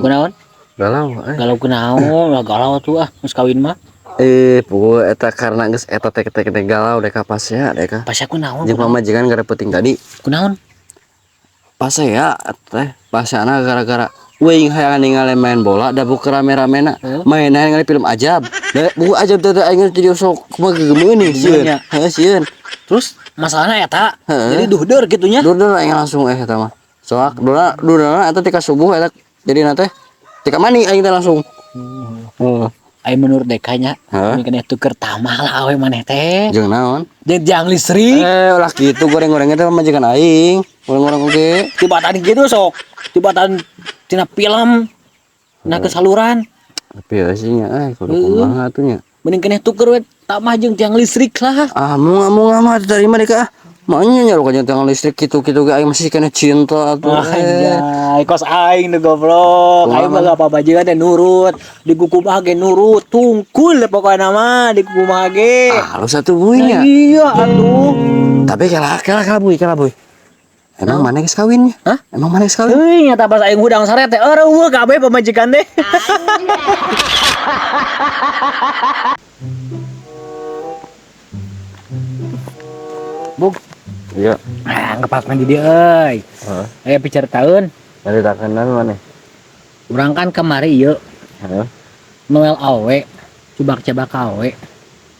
Kunaon? Galau eh. Galau kunaon? Lah galau tuh ah, geus kawin mah. Eh, puguh eta karena geus eta teh teh teh galau deh ka pasea deh ka. Pasea kunaon? Jeung pamajikan gara peuting tadi. Kunaon? Pasea teh, paseana gara-gara uing hayang ningali main bola da buku rame-ramena. Main hayang ningali film ajab. Da buku ajab teh aing jadi sok kumaha gegemeun sieun. Heeh, sieun. Terus masalahna eta jadi duhder kitu nya. Duhder aing langsung eta mah. Soak durna eta tika subuh eta jadi na teh tika mani aing teh langsung. Heeh. Aing menurut Deka nya, mungkin tuker tamah lah awe maneh teh. Jeung naon? Jeung tiang listrik. Ulah kitu goreng-gorengnya teh pamajikan aing. Goreng-goreng oge. Tibatan gitu sok. Tibatan tina film. Nah ke saluran. Tapi ya sih nya kudu kumaha atuh nya. Mending keneh tuker we tamah jeung tiang listrik lah. Ah, mun mah diterima Deka. Makanya nyaru ka jeung tiang listrik kitu-kitu ge aing masih keneh cinta atuh. Anjay, kos aing nu goblok. Aing mah gak apa-apa juga teh nurut. Di kukumaha ge nurut, tungkul pokokna mah di kukumaha ge. Ah, lu satu buy nya. Iya atuh. Tapi kela kela kela buy, kela buy. Emang mana geus kawinnya? Hah? Emang mana geus kawin? Heuy, nyata pas aing hudang sare teh eueuh kabeh pamajikan teh. Bug. Iya. Ah, ngepas mandi dia euy. Heeh. Aya picaritaeun. Nyaritakeun naon maneh? Urang kan kamari ieu. Heeh. Noel awe, cubak-cabak awe.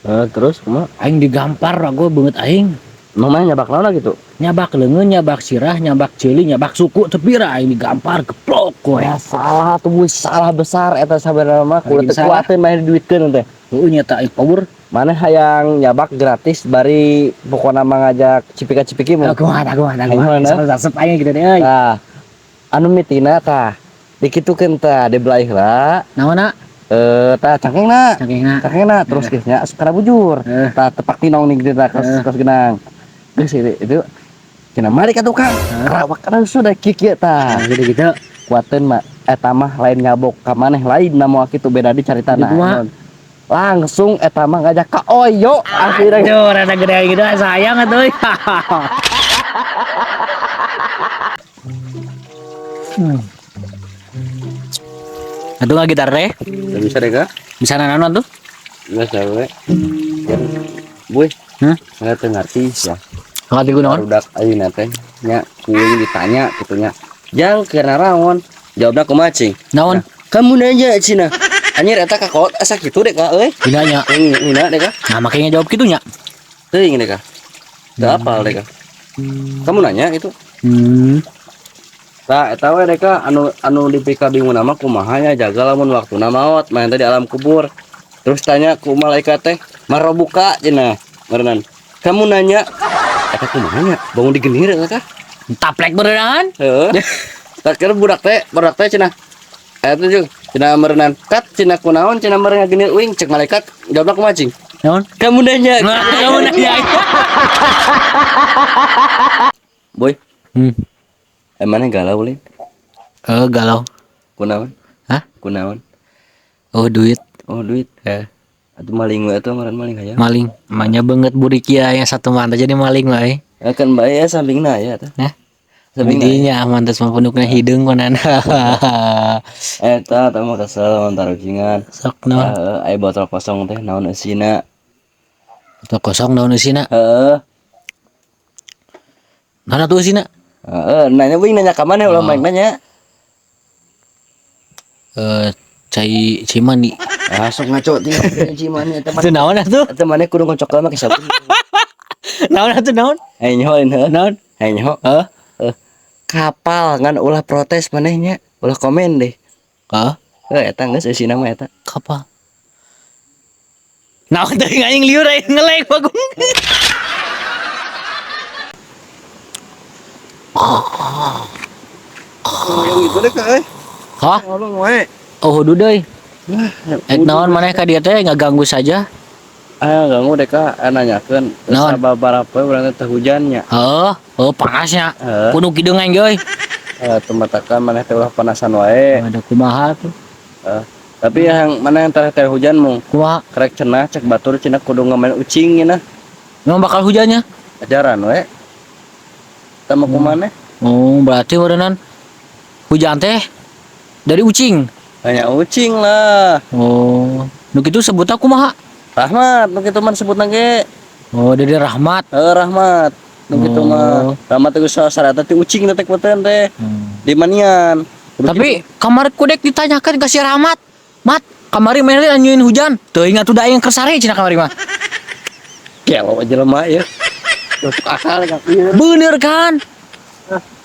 Heeh, terus kumaha? Aing digampar rago beungeut aing. Emang maneh nyabak naon gitu? Nyabak leungeun, nyabak sirah, nyabak ceuli, nyabak suku teu pira aing digampar geplok we. Ya salah tuh buy, salah besar eta sabenerna mah kudu Lagi teu salah. kuateun maneh diduitkeun teh. Heueuh nya aing power. Maneh hayang nyabak gratis bari pokona mah ngajak cipika-cipiki mah. Kumaha kumaha Aing kumaha. mana? Resep aing gitu deh euy. Tah. Anu mitina tah. Dikitukeun tah dibelah heula. Naonna? Tah cangkengna. Cangkengna. Cangkengna terus geus nya asup kana bujur. Tah tepak tinong nih gitu tah kos genang. Geus itu cenah mari ka tukang. Rawak kana sudah kieu tah. Gitu gitu. Kuateun mah eta mah lain ngabok ka maneh lain na moal kitu beda di caritana. Kumaha? Langsung eta mah ngajak ka oyo akhirnya. Aduh, rada gede gitu sayang atuh. Atuh nggak gitar teh? Nggak bisa deh kak. Bisa nanon tuh? Nggak bisa we. Buy. Hah? Nggak teu ngarti ya. Ngerti gue naon? Barudak ayeuna teh nya kuing ditanya kitu nya. Jang keur naraon? Jawabna kumaha cing? Naon? Kamu nanya cina. Anjir eta ka kolot asa kitu deh kak euy. Hina nya. Hina deh kak. Nah makanya jawab kitu nya. Teuing deh kak. Teu apal deh kak. Kamu nanya itu. Tah eta we deh kak anu dipika bingung nama kumaha nya jaga lamun waktuna maot main teh di alam kubur. Terus tanya ku malaikat teh marobuka cenah meureunan. Kamu nanya eta kumaha nya bangun digenir eta kah? Taplek beneran? Heeh. Tah keur budak teh cenah. Eta jeung cenah meureunan kat cenah kunaon cenah meureun ngagenir uing cek malaikat jawabna kumaha cing? Naon? Kamu nanya. Kamu nanya. Boy. Emangnya galau lin? Galau. Kunaon? Hah? Kunaon? Oh duit. Oh duit. Atuh maling we atuh meureun maling hayang. Maling. Manya banget burik ya yang satu mantap jadi maling wae. Kan bae ya sampingna ya atuh. Nah. Sampingna. Dinya mantas mah punukna hideung konana. Eta tah mah kesel mun tarucingan. Sok naon? Heeh, aya botol kosong teh naon eusina? Botol kosong naon eusina? Heeh. Naon atuh eusina? Heeh, nanya euy nanya ka maneh ulah main nanya. Cai cimandi. Ah, sok ngaco teh cimandi eta mah. Itu naon atuh? Eta maneh kudu ngocok mah ke sabun. Naon atuh naon? Aing nyaho heuh. Naon? Aing nyaho. Heuh. Kapal ngan ulah protes manehnya, ulah komen deh. Hah? Heuh eta geus eusina mah eta. Kapal. Naon teh aing liur aing ngelek bagung. Yang gitu deh kak euy. Hah? Ngomong wae. Oh hudu deui. Naon maneh ka dieu teh ngaganggu saja? Ah ganggu deh kak, nanyakeun Naon? Sababaraha poe urang teh hujannya. Heuh, heuh panasnya. Heeh. Kudu kideung aing euy. Tumatakan maneh teh ulah panasan wae. Ada kumaha tuh? Tapi yang mana yang teh hujan mung? Kumaha? Krek cenah cek batur cenah kudu ngamain ucing cenah. Memang bakal hujannya? Ajaran we. Tah mah kumaha? Oh, berarti meureunnan hujan teh Dari ucing. Hanya ucing lah. Oh, nu kitu sebutna kumaha? Rahmat, nu kitu mah sebutna ge. Oh, dari Rahmat. Eh, Rahmat. Nu kitu mah. Oh. Rahmat teh geus sarata ti ucing teh teh teh. Di manian. Tapi kamari kudek ditanyakan ke si Rahmat. Mat, kamari mainnya nyieun hujan. Teuing atuh da aing keur sare cenah kamari mah. Gelo jelema ya. Masuk akal ka ieu. Bener kan?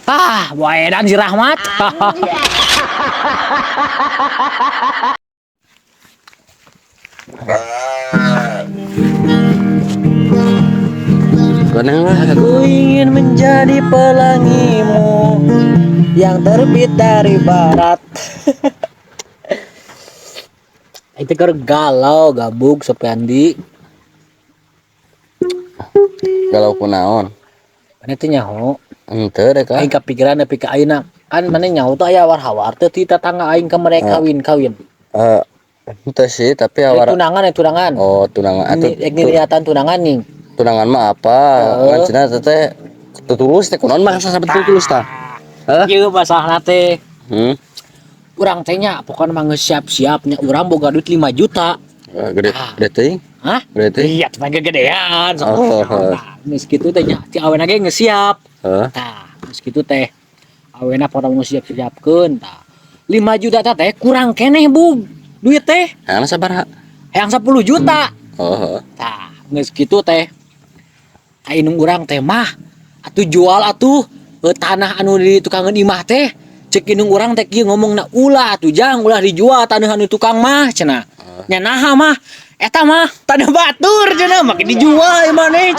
Ah, waedan si Rahmat. Koneng lah. Aku ingin menjadi pelangimu yang terbit dari barat. Itu keur galau gabung Sopiandi. Galau kunaon? Mana teh nyaho? Henteu deh Aing ka. kapikiran nepi ka ayeuna. Kan mana nyaho teh aya war-hawar teh ti tetangga aing ka mereka kawin-kawin. Eh, henteu sih, tapi Eh, awar tunangan ya tunangan. Oh, tunangan atuh. Ini niatan tunangan nih. Tunangan mah apa? Heeh. Ngan cenah teh teh tulus teh kunaon mah sampai tulus tah. Hah? Ieu masalahna teh. Hmm. Urang teh nya pokona mah geus siap-siap nya urang boga duit 5 juta. Eh, gede Ah. gede teuing. Hah? Gede teuing. Iya, cuma gegedean. Sok. Oh, oh. Nah, geus kitu teh nya ti awena ge geus siap. Heeh. Tah, geus kitu teh. Awena pokona geus siap-siapkeun tah. 5 juta teh kurang keneh, Bug. Duit teh Hayang sabaraha? hayang 10 juta. Oh, heeh. Tah, geus kitu teh. Ka indung urang teh mah atuh jual atuh tanah anu di tukangeun imah teh. Cek indung urang teh kieu ngomongna ulah atuh jang ulah dijual tanah anu tukang mah cenah. Nya naha mah eta mah tanah batur cenah make dijual ieu maneh.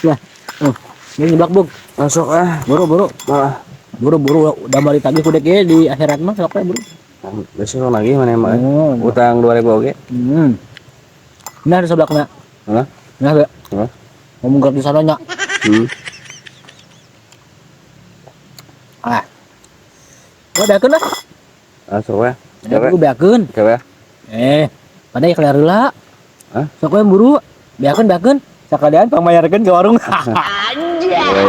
Lah, oh, ini nyeblak bug. Masuk ah. Buru buru. Ah. Buru buru udah balik lagi kudek ge di akhirat mah sok we buru. Besok lagi mana mah? Oh. Utang 2000 oge. Hmm. Nah, di sebelah kena. Hah? Nah, be. Hah? Ngomong gratis sana nya. Hmm. Ah. Gua beakeun lah. Masuk we. Ya, gua beakeun. Kewe. Eh, pada ya kelar heula. Hah? Sok we buru. Beakeun beakeun. Sakalian pangmayarkeun ke warung. Anjay.